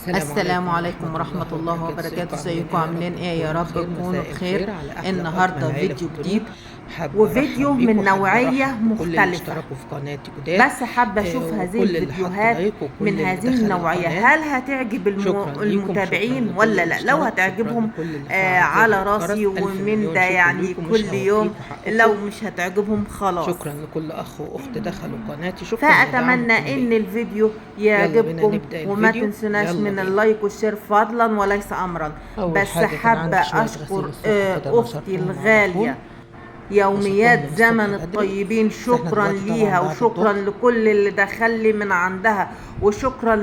السلام عليكم ورحمة الله وبركاته. ازيكم عاملين ايه؟ يا رب تكونوا بخير. النهاردة فيديو جديد وفيديو من نوعية مختلفة، بس حابة اشوف هذه الفيديوهات من هذه النوعية، هل هتعجب المتابعين ولا لا؟ لو هتعجبهم على راسي ومن ده يعني كل يوم، لو مش هتعجبهم خلاص. شكرا لكل اخ واخت دخلوا قناتي، شكرا. فاتمنى ان الفيديو يعجبكم وما تنسوناش من ال like وال share فضلا وليس امرا. بس حابة اشكر اختي الغالية يوميات زمن الطيبين، شكرا ليها وشكرا لكل اللي دخل لي من عندها، وشكرا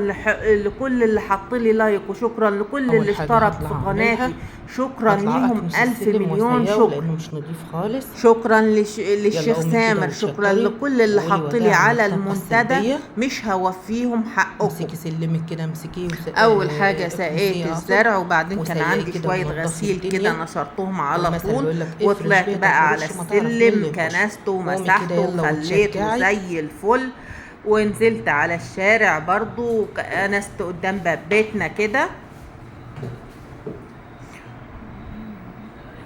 لكل اللي حط لي like، وشكرا لكل اللي اشترك في قناتي، شكرا ليهم الف مليون شكر. مش نضيف خالص. شكرا للشيخ سامر، شكرا لكل اللي حط لي على المنتدى، مش هوفيهم حقكم. امسكي سلمك كده، امسكيه. اول حاجة سقيت الزرع، وبعدين كان عندي شوية غسيل كده نشرتهم على طول، وطلعت بقى على السلم كنسته ومسحته وخليته زي الفل، ونزلت على الشارع برضو كنست قدام باب بيتنا كده.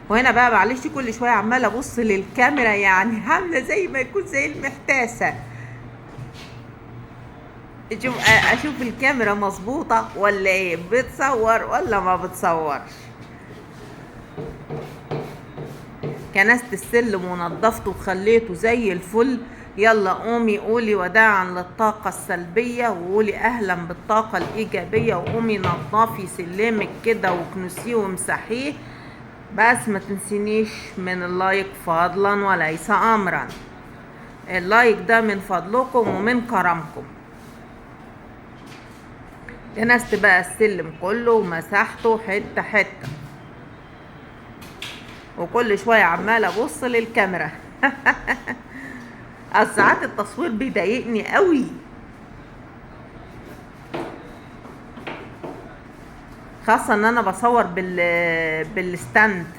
وهنا بقى معلش كل شوية عماله ابص للكاميرا، يعني عامله زي ما يكون زي المحتاسه، اشوف الكاميرا مظبوطة ولا ايه، بتصور ولا ما بتصورش. كنست السلم ونضفته وخليته زي الفل. يلا قومي قولي وداعا للطاقة السلبية وقولي اهلا بالطاقة الايجابية، وقومي نضفي سلمك كده وكنسيه وامسحيه. بس ما تنسينيش من ال like فضلا وليس امرا، ال like ده من فضلكم ومن كرمكم. كنست بقى السلم كله ومسحته حتة حتة، وكل شوية عمالة ابص للكاميرا. ساعات التصوير بيضايقني قوي، خاصة ان انا بصور بال stand.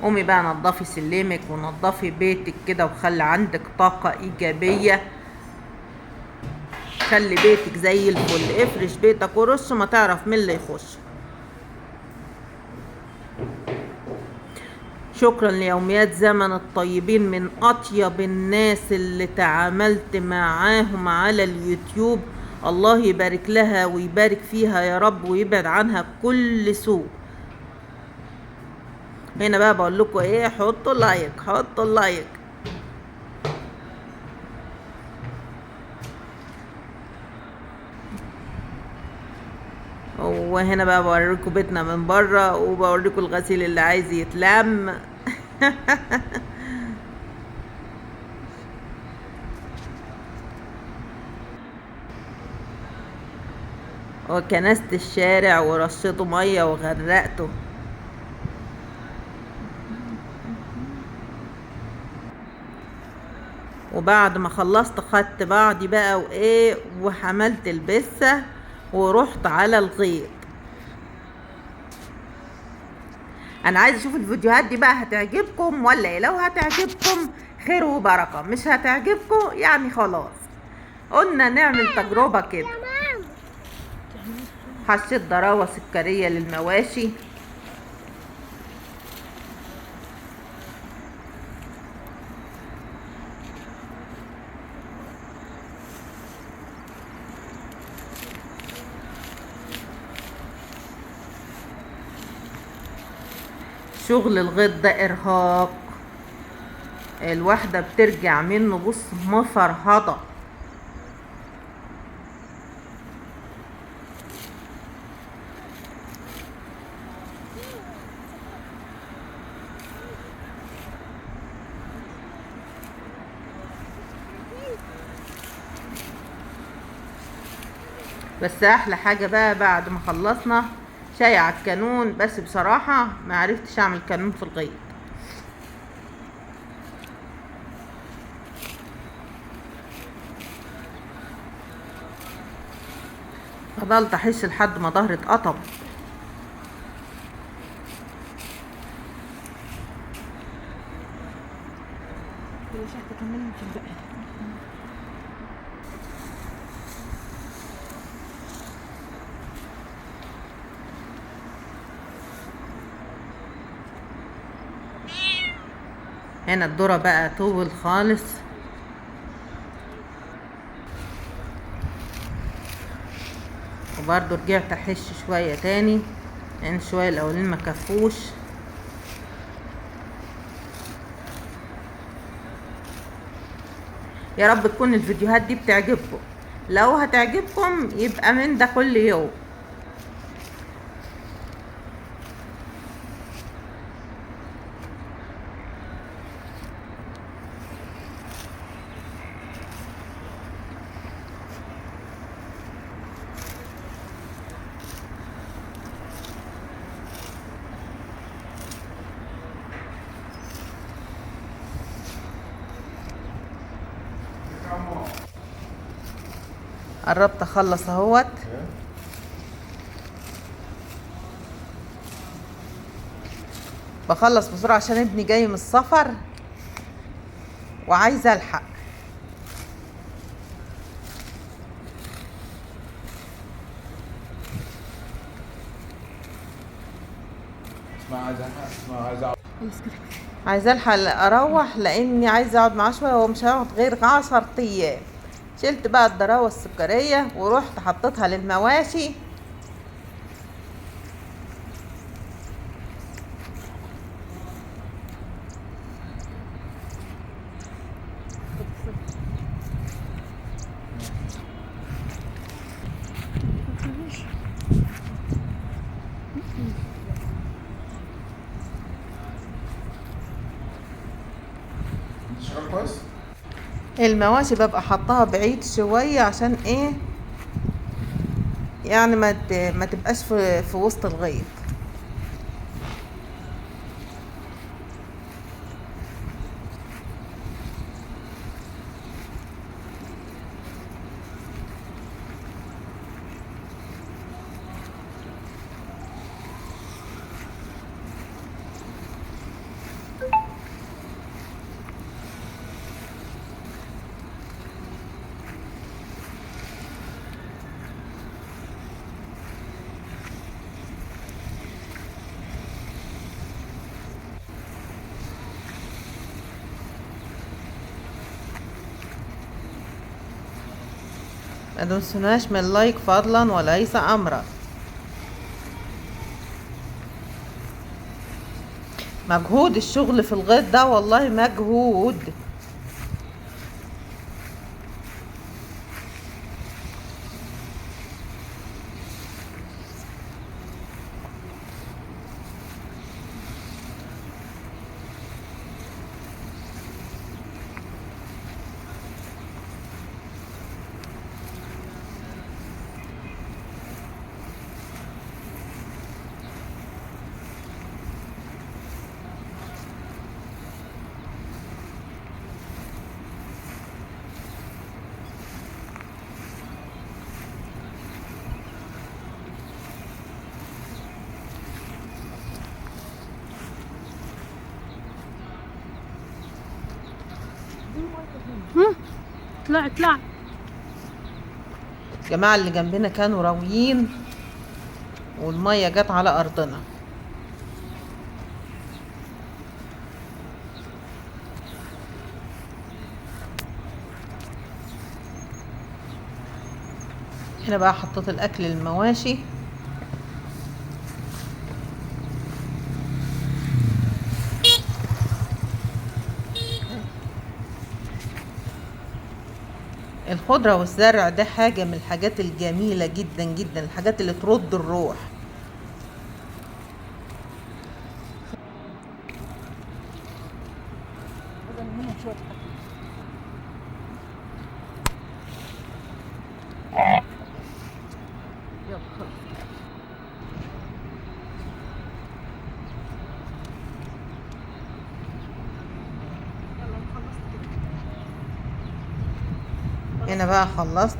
قومي بقى نضفي سلمك ونضفي بيتك كده، وخلي عندك طاقة ايجابية، خلي بيتك زي الفل، افرش بيتك ورش ما تعرف مين اللي يخش. شكرا ليوميات زمن الطيبين، من اطيب الناس اللي تعاملت معاهم على اليوتيوب، الله يبارك لها ويبارك فيها يا رب ويبعد عنها كل سوء. هنا بقى بقول لكم ايه، حطوا like، حطوا like. وهنا بقى بوريكم بيتنا من بره، وبوريكم الغسيل اللي عايز يتلم. وكنست الشارع ورشيته مية وغرقته. وبعد ما خلصت خدت بعضي بقى وايه، وحملت البسه ورحت على الغيط. انا عايز اشوف الفيديوهات دي بقى هتعجبكم ولا ايه. لو هتعجبكم خير وبركة، مش هتعجبكم يعني خلاص. قلنا نعمل تجربه كده. حشيت ضراوه سكريه للمواشي. شغل الغيط ده ارهاق، الواحدة بترجع منه بص مفرهدة. بس احلى حاجة بقى بعد ما خلصنا شاي على الكانون، بس بصراحة ما عرفتش اعمل كانون في الغيط. فضلت احس لحد ما ظهري اتقطم. هنا الذرة بقى طول خالص. وبرضو رجعت احش شوية تاني لان شوية الاولين ما كفوش. يا رب تكون الفيديوهات دي بتعجبكم، لو هتعجبكم يبقى من ده كل يوم. قربت اخلص اهوت. بخلص بسرعة عشان ابني جاي من السفر وعايزة الحق. عايزة الحق اروح لاني عايزة اقعد معاه شوية، هو مش هيقعد غير 10 ايام. شلت بقى الضراوة السكرية ورحت حطيتها للمواشي. شغال كويس؟ المواشي ببقى حطها بعيد شوية عشان ايه يعني ما تبقاش في وسط الغيط. ما تنسوناش من لايك فضلا وليس امرا. مجهود الشغل في الغيط ده والله مجهود. اطلع اطلع. الجماعة اللي جنبنا كانوا راويين والمية جت على أرضنا. هنا بقى حطيت الأكل للمواشي. الخضرة والزرع ده حاجة من الحاجات الجميلة جدا جدا، الحاجات اللي ترد الروح. هنا بقى خلصت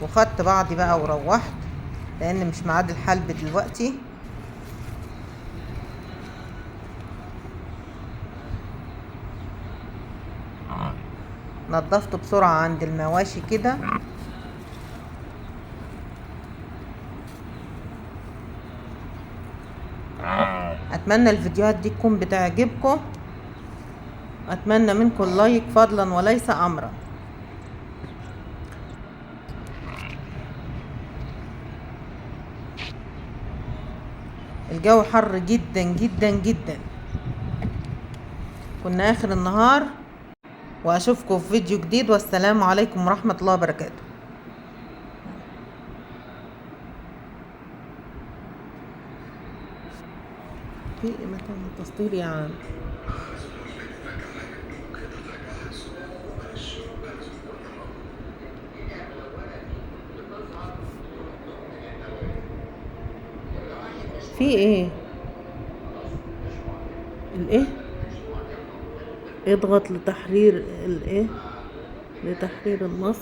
وخدت بعضي بقى وروحت لان مش ميعاد الحلب دلوقتي. نضفته بسرعة عند المواشي كده. اتمنى الفيديوهات دي تكون بتعجبكم، اتمنى منكم اللايك فضلا وليس امرا. الجو حر جدا جدا جدا، كنا اخر النهار. واشوفكم في فيديو جديد، والسلام عليكم ورحمة الله وبركاته. في مكان التصدير يا عم. في ايه؟ الايه؟ اضغط لتحرير الايه؟ لتحرير النص.